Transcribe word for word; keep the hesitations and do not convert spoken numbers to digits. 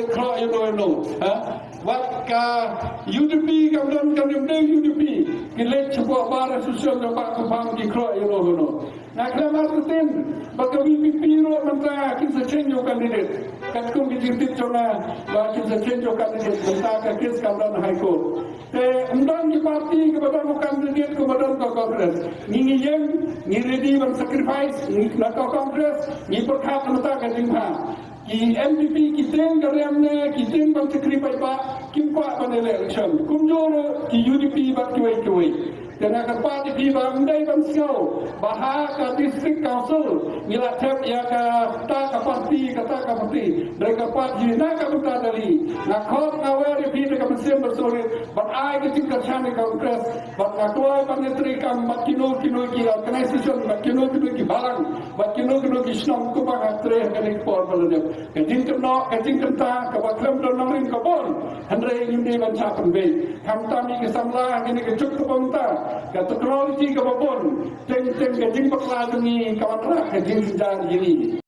Khroh ïa no ïa no, ha? Wat ka U D P kam don, kam don U D P. Ki leit sha bar association jong Bah Kyrpang ki khroh ïa no ïa no. Nga khlem artatien ba ka V P P ruh mynta kin sa change u candidate. Katkum ki jingtip jong nga ba kin sa change u candidate mynta ka case kam don High Court. Te ym don ki party kiba don u candidate kumba don ka Congress. Ngi ngi ïeng, ngi ready ban sacrifice, ngi na ka Congress, ngi pyrkhat mynta ka jingbha. Ki N P P ki tieng ka riam ne, ki tieng ban shakri paidbah, kim kwah ban ïaleh election. Kumjuh ruh ki U D P bad kiwei kiwei. Te nga kyrpad ïa phi ba ym dei ban sngew ba ha ka District Council ngi la thep ïa kata ka party, kata ka party. Hynrei kyrpad ïa na ka bynta jong ngi. Nga khot nga wer ïa phi da ka mynsiem ba sulit ban ai ka jingkyrshan ïa ka Congress. Bad nga kloi ban ïatreikam bad kino kino ki organisation, bad kino kino ki balang, bad kino kino ki shnong, kumba nga trei ha kane ka por ba la dep. Ka jingkynnoh, ka jingkynta kaba khlem don nongrim ka bun, hynrei ngim dei ban shah pynbeit. Khamtam ïa ki samla ha kane ka juk kaba mynta, ka technology kaba bun, teng teng ka jingbakla jong ngi ka wanrah ka jingjynjar ïa ngi.